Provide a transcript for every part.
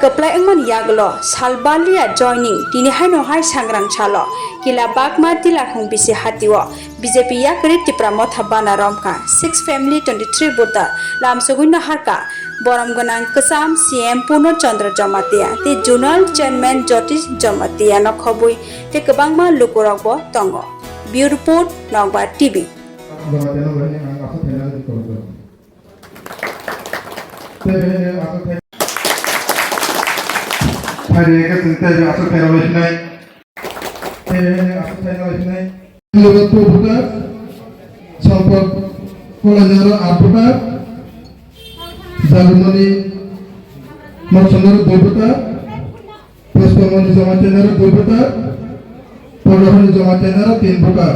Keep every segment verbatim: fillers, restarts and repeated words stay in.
Toplai wngmani yagulo salbaliya joining tini haino hai sangrang salo Kila Bagma Tilakhung bisi hatio B J P yakwrwi Tipra Motha bana romkha six family twenty three voter lamsogwino harkha borom gwnang kwcham C M Purno Chandra Jamatia tei Zonal Chairman Jyotish Jamatia no khobwi tei kwbangma lukurokbo tongo. Bureau Report, Nokbar T V. Phaidi khe chwng tei aswk khe rwlai sinai. Tei aswk khe rwlai sinai. Liverpool voter, Sampok Kolanyar voter, Jalumani Motsonor voter, Puspamoni Jamatia dui voter, Pondoroni Jamatia tin voter.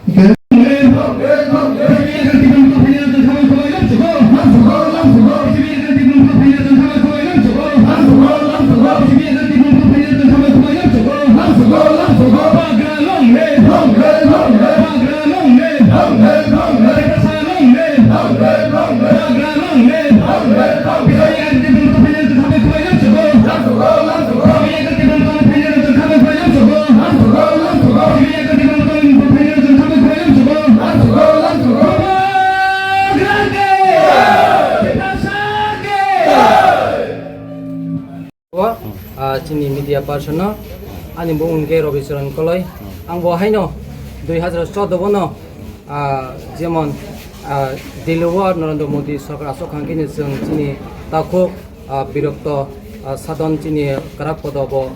Okay. O, ah, chini media person no, ani bumung khe Rabi Charan Koloi. Ang bo haino dui hazar choudo bono, ah, jemon, ah, Delhi o Narendra Modi sorkar aswk khang khe chwng chini takhuk, ah, birokto, ah, sadon chini kwrak podo bo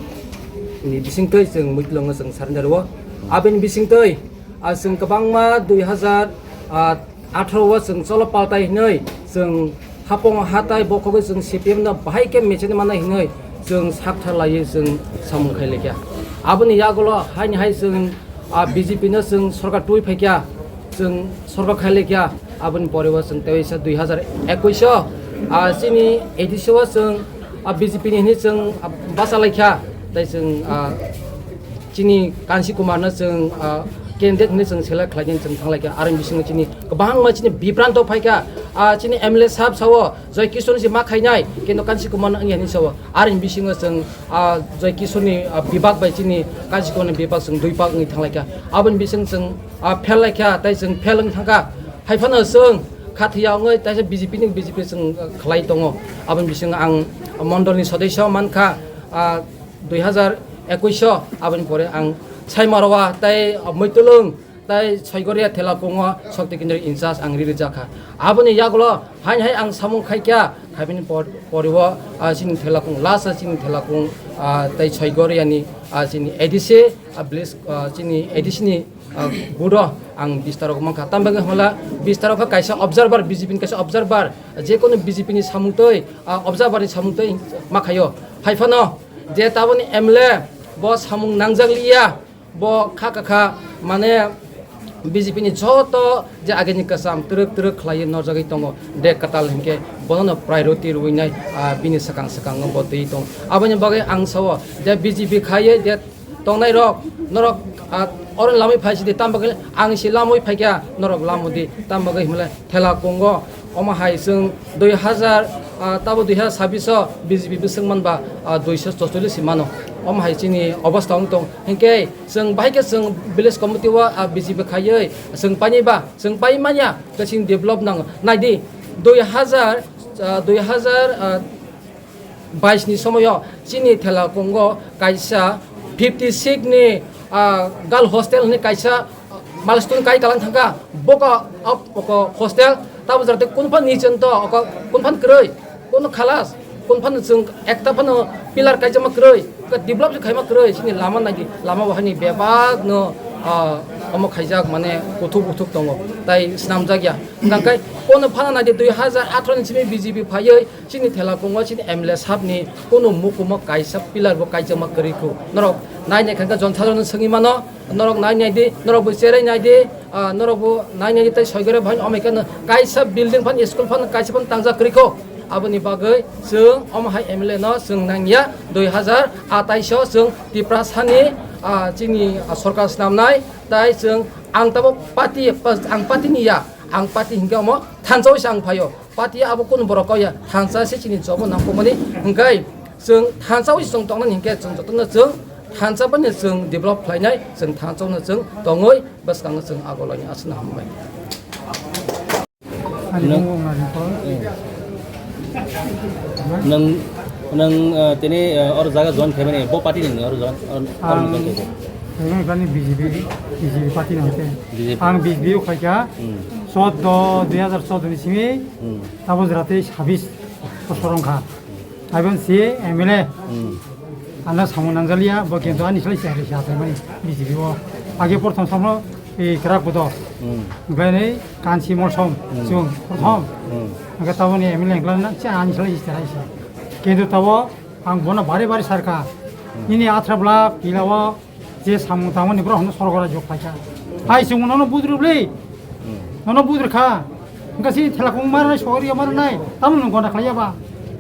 ni bisingtwi chwng muitlwng chwng surrender o. Aboni bisingtwi, ah, chwng kwbangma dui hazar, ah, atharo o chwng cholo paltai hinwi chwng hapong hatai bokhogwi chwng C P M no bahai khe mecheni manai hinwi chwng sakthar laiwi chwng samung khai laikha. Aboni yagulo haini hai chwng, ah, B J P no chwng sorkar twi phaikha, chwng sorkar khai laikha. Aboni pore o chwng teisa dui hazar ekwis o, ah, chini A D C o chwng, ah, B J P ni hinwi chwng, ah, bacha laikha. Tai chwng, ah, chini Kansi Kumar no chwng, ah, candidate hinwi chwng select khlainani chwng thanglaikha. Aroni bisingo chini kwbangma chini bibranto phaikha. Ah, chini M L A sahab sao Joy Kishore si ma khainai, kintu Kansi Kumar no wngya hinwi sao. Aroni bisingo chwng, ah, Joy Kishore ni, ah, bibak bai chini Kansi Kumar ni bibak chwng dui pak wngwi thanglaikha. Aboni bising chwng, ah, fail laikha, tai chwng fail wng thangkha. Haiphano chwng khathiya wngwi taisa B J P ni B J P chwng, ah, khlai tongo. Aboni bising ang mondol ni sodesyo mankha, ah, dui hazar ekwis o, aboni pore ang Saimarwa tei Muitulung tei Soigoria Thelakungo Shakti Kendra in charge ang riri jakha. Aboni yagulo haini hai ang samung khaikha, khaibini por-, pore o, ah, chini Thelakung, last o chini Thelakung, ah, tei Soigoria ni, ah, chini A D C, ah, village, ah, chini A D C ni, ah, board o ang bistarok mankha. Tamo bagwi hwnla bistarok kha kaisa observer, B J P ni kaisa observer, je kono B J P ni samung twi, ah, observer ni samung twi ma khaio. Haiphano je taboni M L A bo samung nangjak liya, bo kha kha kha mane B J P ni joto je agini kwcham twrwk twrwk khlaiwi norjagwi tongo, de kwtal hinkhe bonono priority rwinai, ah, bini swkang swkango bo twi tongo. Aboni bagwi ang sao je B J P khaiwi de tongnai rok, norok, ah, oro lamwi phai sidi, tamo bagwi ang si lamwi phaikha, norok lamudi, tamo bagwi hwnle Thelakungo, omo hai chwng dui hazar, ah, tabo dui hazar sabbish o B J P bwswk manba, ah, duiso chocholish si mano. Omo hai chini obostha wng tong. Hinkhe chwng bahai khe chwng village committee o, ah, B J P khaiwi chwng painai ba, chwng pai manya, khe chini develop nango. Naidi, dui hazar, ah, dui hazar, ah, bais ni somoyo chini Thelakungo kaisa fifty six ni, ah, girl hostel hinwi kaisa milestone kai kalang thangkha. Boko, ah, boko hostel tabo jora tei kunuphan nichento oko kunuphan kwrwi, kunu khalas, kunuphan chwng ekta phano pillar kaijakma kwrwi, develop se khaima kwrwi. Chini lama naidi, lama bo haini bebak no, ah, omo khaijak, mane kuthuk kuthuk tongo, tai swnamjak ya. Hwnkhe kono phano naidi dui hazar atharo ni simi B J P phaiwi chini Thelakungo chini M L A sahab ni kunu mukumo kaisa pillar bo kaijakma kwrwi kho. Norok nai nai kha khe jon sadharano swngwi mano, norok nai nai di, norok bo cherai nai di, ah, norok bo nai nai di tei soigore bhai omai khe no kaisa building phan school phan kaisa phan tangjak kwrwi kho. Aboni bagwi chwng omo hai M L A no chwng nangya dui hazar atais o chwng Tiprasa ni, ah, chini, ah, sorkar swnamnai tai chwng ang tabo party, ang party ni ya, ang party hinkhe omo thansa o se ang phaio. Party abo kunu borok kok ya, thansa se chini jobo nangkukmani, hwnkhe chwng thansa wi chwng tongnani hwnkhe chwng jotono chwng thansa bani chwng develop khlainai, chwng thansa no chwng tongwi bwskango chwng agolaini aswkno hambai. Ani Nang- mung wng nani kok. Nang, nang, uh, tini, uh, or jaga join khaimani, bo party ni or join, or, or Ang join khaimani? Ang kani B J P, B J P party ni hote. B J P. Ang B J P o khaikha, Hmm. Chaudo, dui hajar chaudo ni simi, Hmm. Tabo jora tei sabis bosor wngkha. Aboni si M L A. Hmm. Ano samung nangjalia, bo kintu ani salai si hari si hatai mani B J P o. Age prothom samlo, e, krak bodo. Hmm. Onkhlai nei kansi molsom, Hmm. chwng prothom. Hmm. Hingke taboni M L A wngkhlai na, cha ani salai si hatai si. Kintu tabo ang bono bare bare sarka. Hmm. Nini athra bla pila o je samung tangmani borok hwnwi sorgo raijwk phaikha. Hai chwng nono budrubli. Hmm. Nono budrukha. Hingke si thela kung marnai, sogri marnai. Tamo nung gona khlaiya ba.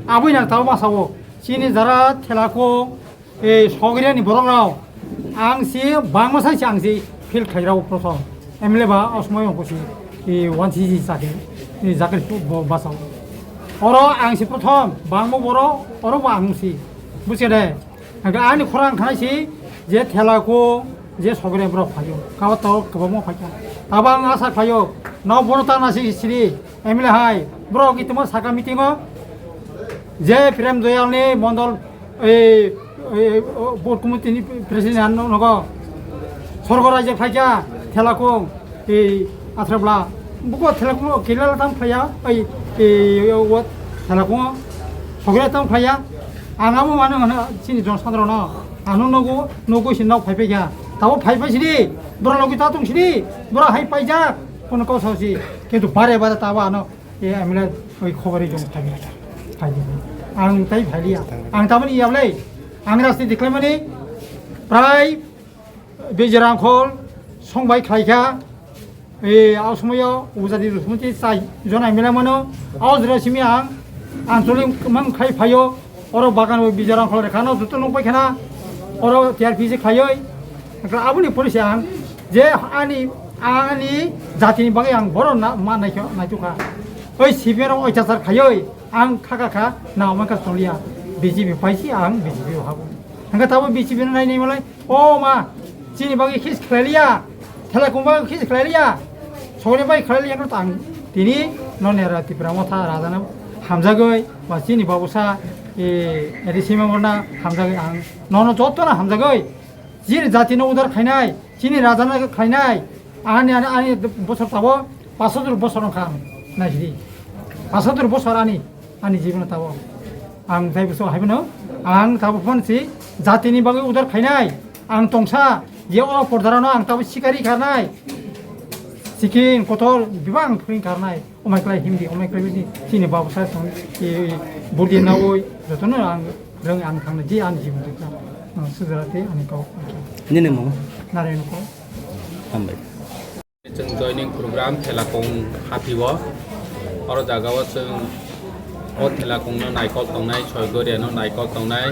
Aboni nang tabo masa o. Chini jara thela kung, e, sogriani borok rao. Ang si bangma sai si ang si field khairao prothom. M L A ba osmoi ongko si, e, one C C chakhe, e, jakhe bo basa o. Oro ang si prothom, bangma boro, oro bo ang si. Buchede. Hingke ani khorang khanai si je thela ko je sogre borok phaio. Kabo to kwbangma phaikha. Abo ang asa khlaio. No bono ta nasi siri M L A hai. Borok itimo saka meeting o je Prem Doyal ni mondol ei, ei, o, board committee ni president no, nogo. Sorgo raijak phaikha thela ko. Ei, athra bla. Buko thela kuno kelala tam phaya, ai, ei, o, thela kuno. Sogre tam phaya. Ang amo mano mano chini jon sandro no. Ano nogo, nogo sin nok phai phaya. Tabo phai phai sini. Bro logi ta tong sini. Bro hai paijak. Kono kau sao si. Kintu bare bare tabo ano. E, amla oi khobori jong thagi. Thagi. Ang tai phaliya. Ang tabani yablai. Ang rasti diklai mani. Prai Bijrangkhol songbai khlaikha, e, a somoyo ujadi rwsongti chai jona mila mano, a jora simi ang ancholi mang khai phaio, oro bagan o Bijrangkhol rekhano joto nukbai khana, oro T R P C khlaioi, aboni polisi ang je ani, ani jatini bagwi ang boro na, ma naikha, naitukha. Oi C P M rok oichachar khaioi, ang khaka kha, na omang ka choliya, B J P paisi ang B J P o habo. Hingke tabo B J P no nai nai malai, O ma, chini bagwi khis khlai liya. Thela kung bagwi khis khlai liya. Sogri bai khlai liya no tang. Tini no nera Tipra Motha raja no hamjagwi ba chini babusa, e, A D C member na hamjagwi ang. Nono joto na hamjagwi. Chini jati no udar khainai, chini raja no khlainai. Ani, ani, ani bosor tabo paso jor bosor no kha ang. Naisidi. Paso jor bosor ani. Ani jibon tabo ang tai bwswk hai phano ang tabo phano si jatini bagwi udar khainai. Ang tongsa je o pordarano ang tabo sikari karnai. Sikin kotor bibang phuring karnai. Omai klai himdi, omai klai bini chini babusa song, e, burdi nawi jotono ang rwng ang thangna je ani jibon tongsa. Sujarate ani kok. Nini mung? Narayan kok. Hambai. Chwng joining program Thelakung hathi o. Oro jaga o chwng o Thelakung no naikol tongnai, Soigoria no naikol tongnai,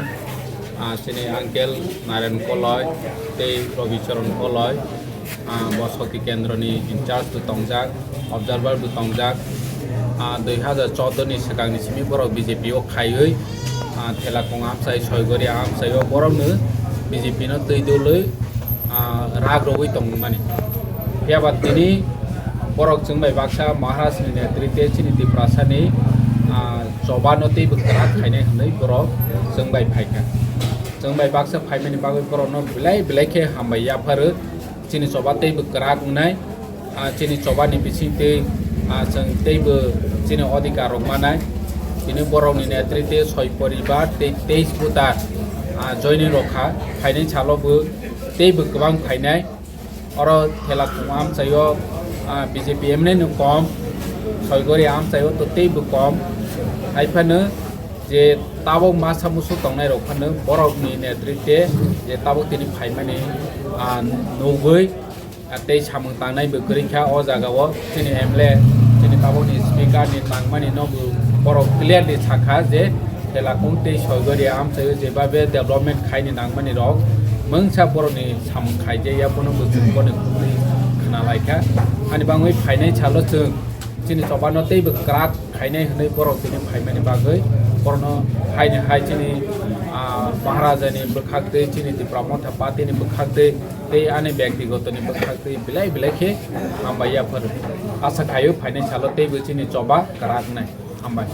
ah, chini uncle Narayan Koloi tei Robi Charan Koloi, ah, bo Shakti Kendra ni in charge bo tongjak, observer bo tongjak. Ah, dui hajar choudo ni swkang ni simi borok B J P o khaiwi, ah, Thelakung amchai, Soigoria amchai o borok no B J P no twi dului, ah, rak rwui tongmani. Phiya ba tini borok chwng bai baksa Maharaj ni netrite chini Tiprasa ni, ah, choba no teibo kwrak khainai hwnwi borok chwng bai phaikha. Chwng bai baksa phaimani bagwi borok no belai belai khe hambai yapharo. Chini choba teibo kwrak wngnai. Ah, chini choba ni bising tei, ah, chwng teibo chini odhikar rok manai. Tini borok ni netrite soi poribar tei teis voter, ah, joining rok kha. Phainai salo bo teibo kwbang phainai. Oro Thelakung amchaio, ah, B J P M N no kom, Soigori amchaio to teibo kom. Hai phano je tabok masa musu tongnai rok phano borok ni netrite je tabok tini phaimani, ah, nugwi, ah, tei samung tangnai bo kwrwi kha o jaga o chini M L A, chini tabok ni speaker ni nangmani no bo borok clearly sakha je Thelakung tei Soigori amchaio jebabe development khaini nangmani rok mungsa borok ni samung khaijaya bono bo chwng bono khwnwi khna laikha. Ani bangwi phainai salo chwng chini choba no teibo kwrak Phainai hwnwi borok tini phaimani bagwi borokno haini hai chini, ah, Maharaja ni bwkhak tei chini Tipra Motha Party ni bwkhak tei, tei ani byaktigoto ni bwkhak tei belai belai khe hambai yaphar. Asa khaio phainai salo teibo chini choba kwrak wngnai. Hambai.